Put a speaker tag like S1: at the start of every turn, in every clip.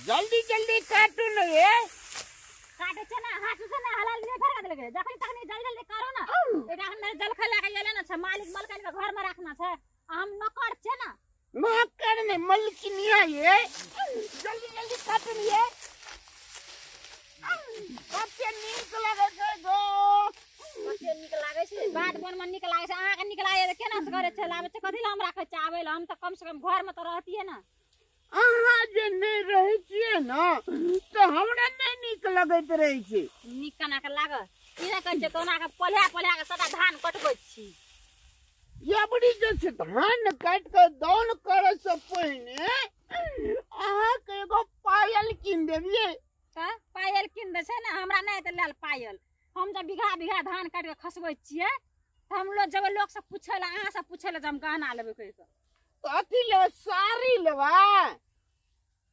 S1: जल्दी जल्दी काटू न ये।
S2: काटे छै ना हाथ से ना हलाल नहीं फरका देलकै। जखनी तखनी जल्दी जल्दी करू ना। एकटा हमरा जलखै लए के गेले ना छै मालिक मलकन के घर में रखना छै। हम नौकर छै ना।
S1: नौकर ने मलकिनिया ये। जल्दी जल्दी काटू न ये। कते नीक लागै छै गो।
S2: कते नीक लागै छै। बाध बन में नीक लागै छै। अहाँ के नीक लागै त केना से करे चल आबै छै? कथी लए हम राखै छै आबै लए? हम त कम से कम घर में त रहतियै ना।
S1: अहाँ जे नहि रहै छियै ने तऽ हमरा नहि नीक लगैत रहै छै।
S2: नीक केना के लागत? ई नहि कहै छै कोना के पोल्हा पोल्हा के सबटा धान कटबै छी।
S1: अबरी जे छै धान काटि कऽ दौन करे से पहिने अहाँके एगो पायल कीन देबियै।
S2: तऽ पायल कीन दै छै ने हमरा नहि तऽ लेल पायल। हम जब बीघा बीघा धान काटि कऽ खसबै छियै तऽ हम लोग जब लोक सब पूछै लए अहाँ सब पूछै लए जे हम गहना लेबै कहि कऽ।
S1: अथी लेबै साड़ी लेबै?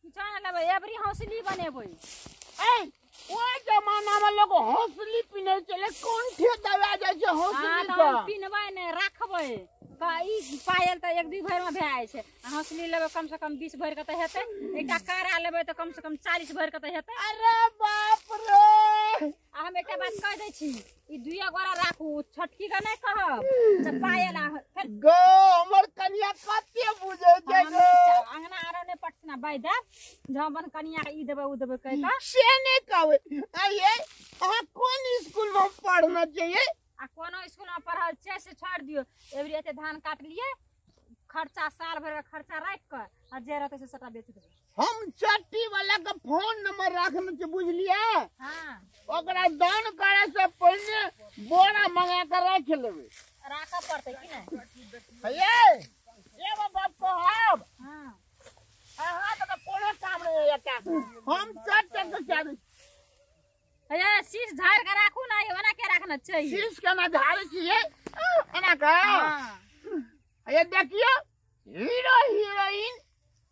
S2: किछो नहि लेबै, एबरी हौसली बनेबै।
S1: ऐ ओहि जमाना में लोग हौसली पिन्है छलै, कंठे दबा जाइ छै हौसली
S2: से। हम पिन्हबै नहि राखबै। ई पायल तऽ 1-2 भरि में भए जाइ छै। हौसली लेबै कम से कम 20 भरि के तऽ हेतै। एकटा कारा लेबै तऽ कम से कम 40 भरि के तऽ हेतै।
S1: अरे बाप रे।
S2: आ हम एकटा बात कहि दै छी, ई दुइये गोरा राखू, छोटकी के नहि कहब जे पायल आ फेर
S1: गो हमर कनिया कते बुझै छै गो।
S2: अंगना आरो नहि पटना बाइ देब जे हम अपन कनिया के ई देबै ओ देबै कहि कऽ।
S1: से नहि कहबै। आ ये अहाँ कोन स्कूल में पढ़ना चाहिए?
S2: आ कोनो स्कूल में पढ़ल छै से छोड़ि दियौ। एबरी एते धान काटलियै, खर्चा साल भरि के खर्चा राखि कऽ आ जे रहतै से सबटा बेच देबै।
S1: हम चट्टी वाला के फोन नंबर राखने छी बुझलियै?
S2: हाँ।
S1: ओकरा दान करे से पहिने बोरा मंगा के राखि लेबै।
S2: राखऽ पड़तै कि नहि?
S1: हे एगो बात कहब।
S2: हाँ।
S1: अहाँ तऽ कोनो काम नहि होइया। हम चट्टे के चाही।
S2: हे शीश झाड़ के राखू ना, ओना के राखना चाहिए?
S1: शीश केना झाड़ै छियै? एना के।
S2: हाँ।
S1: हे देखियौ हीरो हीरोइन।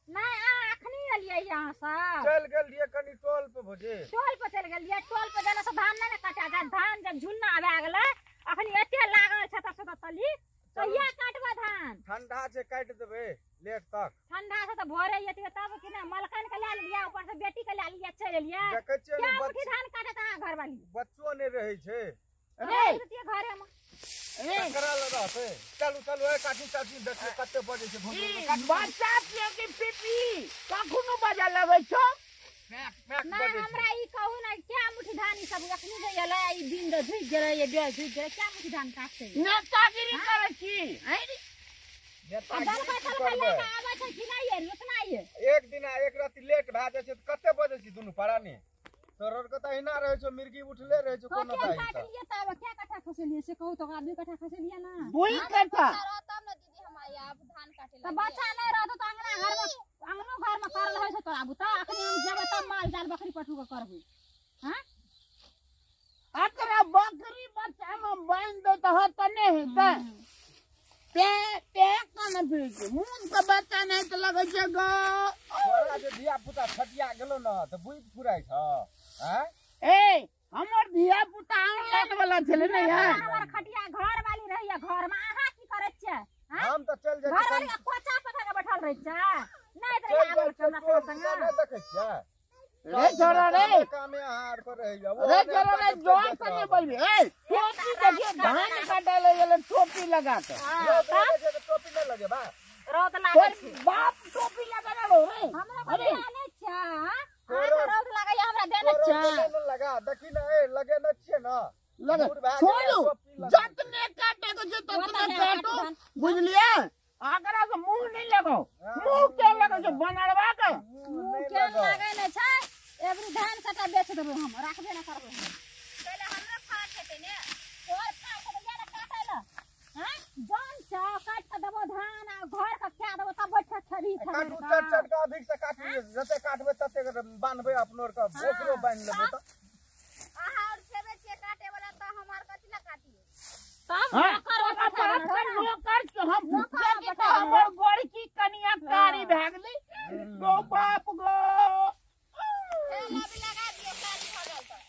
S2: नहीं अहाँ अखनी एलियै यहाँ से।
S3: चल गेल रहियै कनी टोल पे भौजी।
S2: टोल पे चल गेलियै। टोल पे जाना से धान नहि ने कटा जाय। धान जब झुन्ना भए गेलै अखनी एते लागल छै तऽ से तली कहिया काटबै धान?
S3: ठंडा छै काटि देबै लेट तक।
S2: ठंडा छै तऽ भोरे एतियै तब कि नहि? मलकन के लए लेलियै, ऊपर से बेटी के लए लेलियै, चलि एलियै।
S3: देखै छियै
S2: क्या मुट्ठी धान काटत अहाँ घरवाली?
S3: बच्चो नहि रहै छै।
S1: रे
S2: घरे में
S3: ककरा लग रहतै? चलू चलू ए काटू चाची देखियौ कते बजै छै भौजी।
S1: बच्चा के पीपी कखनो बजा लगै छौ?
S2: ना हमरा ई कहू ना क्या मुट्ठी धान ई सब अखनी जे एलै ई दिन दे झुकि गेलै, ये बेर झुकि गेलै, क्या मुट्ठी धान काटतै?
S1: नेतागिरी करै छी।
S2: जलखै तलखै लए कऽ आबै छै कि नहि ये? उतना ये
S3: एक दिन आ एक राति लेट भए जाइ छै तऽ कते बजै छै दुनू परानी? तोहर के तऽ अहिना रहै छौ, मिर्गी उठले रहै छौ कोनो
S2: कते
S3: दाही
S2: काटलियै तब क्या कट्ठा खसेलियै से कहू तऽ? ओकरा 2 कट्ठा खसेलियै ना।
S1: 2 कट्ठा
S4: तब ने दीदी हम आब धान काटे
S2: तऽ बच्चा नहि रहतौ तऽ अंगना घर में अंगनो घर में करल होइ छै तोरा बुता। अखनी हम जेबै तब माल जाल बकरी पठू के करबै। हाँ
S1: अकरा बकरी बच्चा में बान्हि दे तऽ हत नहि हेतै। ते ते कान फिरै छै मुँह के बच्चा नहि तऽ लगै छै गो।
S3: तोरा जे धिया पुता छटिया गेलौ ने तऽ बुझि फुराइ छौ? आँय
S1: ए हमर धिया पुता ऑनलाइन वाला छलै ने यार।
S2: हमर खटिया घर वाली रहैया घर में, अहाँ की करै छियै?
S3: हम तऽ चलि जाइ
S2: घर वाली के कोचा पकड़ के बैठल रहै छियै। नहि तऽ आबै छै हमरा संग
S3: नहि देखै छियै?
S1: रे छोरा रे
S3: कामे अहाँ आर पर रहैया।
S1: रे छोरा रे जोर से नहि बोलबी। ए टोपी देखियौ धान काटै लए गेलै टोपी लगा के।
S3: टोपी नहि लगेबा?
S2: रौद लागै छै।
S1: बाप टोपी लगेने रहो रे।
S2: हमरा देने छै। अहाँ रौद लागैया हमरा देने छै।
S3: लगा देखी ने ए लगेने छियै ने।
S1: लगे छोड़ू जतने काटे के छै ततने काटू बुझलियै? आकरा से मुंह नहीं लगाओ। मुंह के लगै छै बनरवा के?
S2: मुंह के लागै नै छै। एबरी धान सबटा बेच देबै हम, राखबे ना करबै हम।
S4: पहिले हमरो फाट हेतै ने।
S2: तोहर फाट हेतै या ने काटै ल। हां जान छ काट के देबो धान आ घर के खा देबो तब बैठ के खेबी।
S3: काटू चट चट के अधिक से काटू, जते काटबै तते बान्हबै अपनो आर के, ओकरो बान्हि लेबै तऽ।
S4: अहाँ और छेबे छियै काटे वाला तऽ हम आर कथी लए काटियै?
S2: तब
S1: नौकर हम हमर गोरकी कनिया कारी भए गेलै गो बाप गो।
S4: अभी लगा दियौ कारी भऽ गेल तऽ।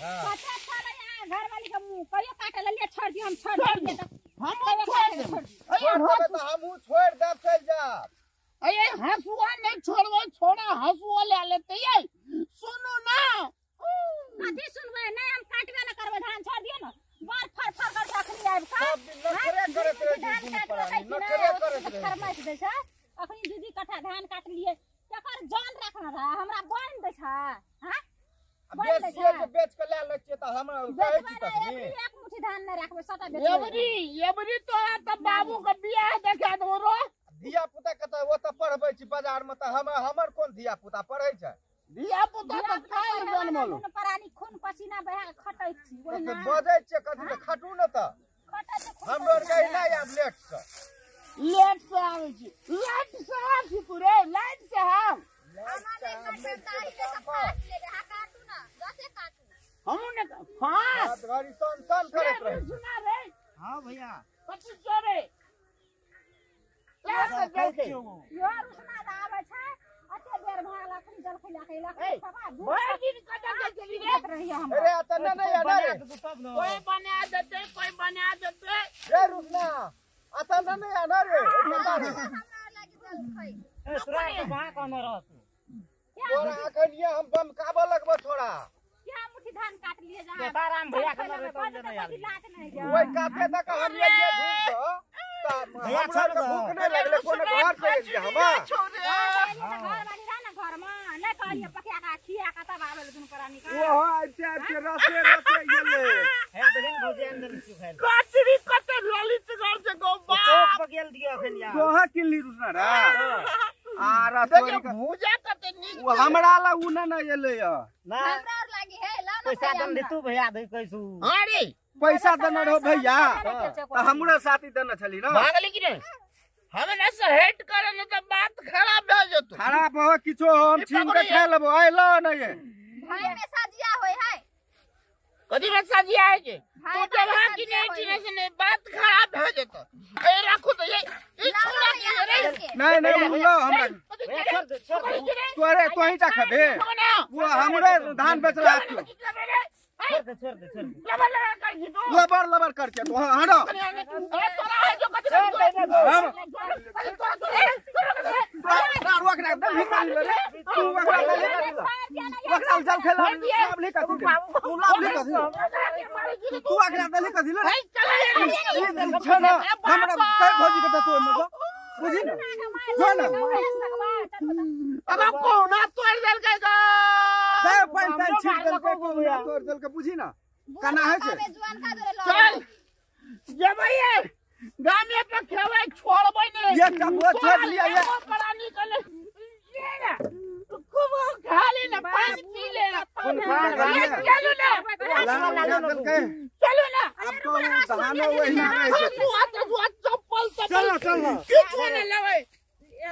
S3: हां
S2: कते छलै अहाँ घरवाली के मुंह कहियो काटे लेलियै? छोड़ दियौ हम छोड़ दियै तऽ
S1: हम छोड़ देब।
S3: हमहूँ छोड़ि देब चलि जायब।
S1: अरे हंसुआ नहीं छोड़बो, छोड़ा हंसुआ ले ले। देते ये सुनू ना
S2: कथी सुनबै नहीं हम काटबे ना करबै धान छोड़ दियो ना बार फर फर कर अखनी आबि का
S3: सब दिन नखरे करैत रहै
S2: धान
S3: छै
S2: काटबै
S3: नखरे करैत रहै
S2: फरमाइश दै छै अखनी दीदी कट्ठा धान काटलिए तकर जान रखना रहा हमरा बांध दै छै हां
S3: बेचिए के बेच के ले लै छियै त हमरा कहै छी तखनी
S2: एक मुट्ठी धान नहीं राखबै सबटा बेचबै
S1: एबरी एबरी तोरा त बाबू के बियाह देखा दो रो
S3: धिया पुता के त ओ त पढ़बै छी बाजार में त हमर कोन धिया पुता पढ़ै छै
S1: धिया पुता त काल जनमलो
S2: परानी खून पसीना बहा के खटै छी ओहिना
S3: बजै छियै कथी त खटू न त
S2: खटै छै
S3: हमरो आर के नहि आब लेट से
S1: आबै छी लेट से आबै छी तू रे लेट से हम हमू ने फास
S3: घड़ी सन सन करैत रहै
S1: सुना रे
S5: हां भैया
S1: कथी चोरे
S2: यार उसना आबै छै अते देर भा गेल अखनी जलखै लए के
S1: ए, भरि दिन कतऽ के चली रे
S3: अरे त न नहीं आना रे
S1: कोई बना देते कोई बना देते
S3: रे रुकना अत न नहीं आना रे
S4: हमरा लागी जलखै
S5: ए तोरा के कहां कहने रहत
S3: तोरा अखन ये हम बम काबा लगबो छोड़ा
S2: क्या मुट्ठी धान काट लिए जा
S5: सीताराम भैया के न रहत
S2: नहीं
S3: ओइ काते तक हम ये घूम क त हमरा के भूख नहीं लगले कोनो घर से गेलियै हम
S2: घर वाली रह ना घर में नहीं कहलिए पकिया का खिया का तब आबे दुनु प्राणी का
S3: ओहो आबते आबते रसे रसे गेले
S5: हे देखिन भौजी अंदर छी खाइल
S1: कचरी कते ललित घर से गो बाप
S5: चौक पर गेल दियो अखन यार
S3: तोहा किनली रुसना रे आ रसोई के
S1: भूजा कते नीक
S3: ओ हमरा ला उ न न एले य
S5: ना
S4: हमरा और लागी है लाओ ना
S5: पैसा दन दे तू भैया दे कैसू
S1: हां रे
S3: पैसा देने रहो भैया त हमरो साथी देने छली न
S1: भागली कि नहीं हमरा से हेट करे न त बात खराब भ जेतो
S3: खराब हो किछो हम छीन के खा लेबो आइ ल न ये
S4: भाई में साजिया होय है
S1: कथी में साजिया है के तू जब हां कि नहीं चिने से नहीं बात खराब भ जेतो ए राखो त ये ई छोड़ा के रे
S3: नहीं नहीं उ ल हमरा
S5: छोड़ दे छोड़ दे
S3: तोरे तोही टा खबे वो हमरे धान बेचला
S5: छोड़ दे छोड़ दे छोड़ दे
S1: लबर लबर कर छी तू
S3: लबर लबर करके तो हटो
S1: अरे तोरा है जो कथी
S3: हम तोरा ओकरा दलही मारि ले रे तू ओकरा दलही मारि ले ओकरा जल खेला लाभ ले कथी तू लाभ ले कथी तू ओकरा दलही कथी ले रे छै ना हमरा कई भौजी के तू ओइमे बुझी ना जो ना
S1: अब कोना तोड़ देलकै ग
S3: दे पानि तानि छीट देलकै कोना तोड़ देलकै बुझी ना कना है छै
S1: चल जेबै गामे पे खेबै छोड़बै नहीं
S3: ये कबो छोड़ लिया ये
S1: परानी कले ये ना खूब खा ले ना पानी पी ले ना चलो ना चलो ना
S3: अब तो धानो वही ना रहे छै
S1: चप्पल
S3: चलो चलो
S1: किछु नै लेबै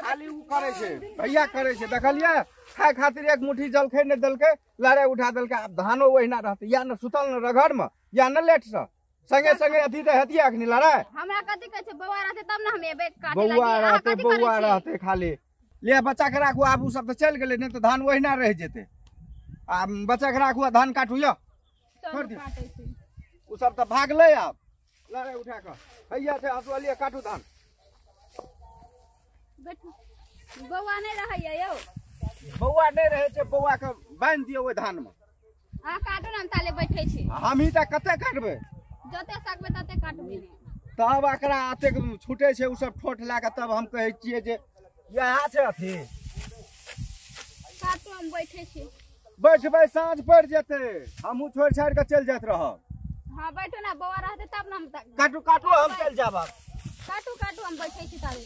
S3: खाली उ करे छै भैया करे छै देखलिए खाय खातिर एक मुट्ठी जलखै नै देलकै लड़ाई उठा देलकै आब धानो वहिना रहतै या न सुतल न रगड़ में या न लेट से संगे संगे अथी त हेतिए अखनी लड़ाई
S4: हमरा कथी कहै छै बौआ रहतै तब न हम एबै काटे
S3: बौआ रहतै बौआ रहतै खाली ले बच्चा के राखू आब उ सब त चलि गेलै नै त धान वहिना रहि जेतै आ बच्चा के राखू आ धान काटू यो छोड़ दियौ उ सब त भागलै आब लड़ाई उठा क हैया छै हँसुआ लिअ काटू धान
S4: बैठू बौआ नै रहैया यौ
S3: बौआ नै रहै छै बौआ के बान्हि दियौ ओहि धान में
S4: अहाँ काटू न हम ताले बैठै छी
S3: हमही त कते काटबै
S4: जते सकबै तते काटबै
S3: तब एकरा एतेक छूटै छै उ सब ठोठ लए के तब हम कहै छियै जे इएह छै अथी
S4: काटू हम बैठै छी
S3: बैठबै साँझ पड़ि जेतै हमहूँ छोड़ि छाड़ि के चलि जाइत रहब
S4: हां बैठू ना बौआ रहतै तब न हम
S3: काटू काटू हम चलि जायब
S4: काटू काटू हम बैठै छी ताले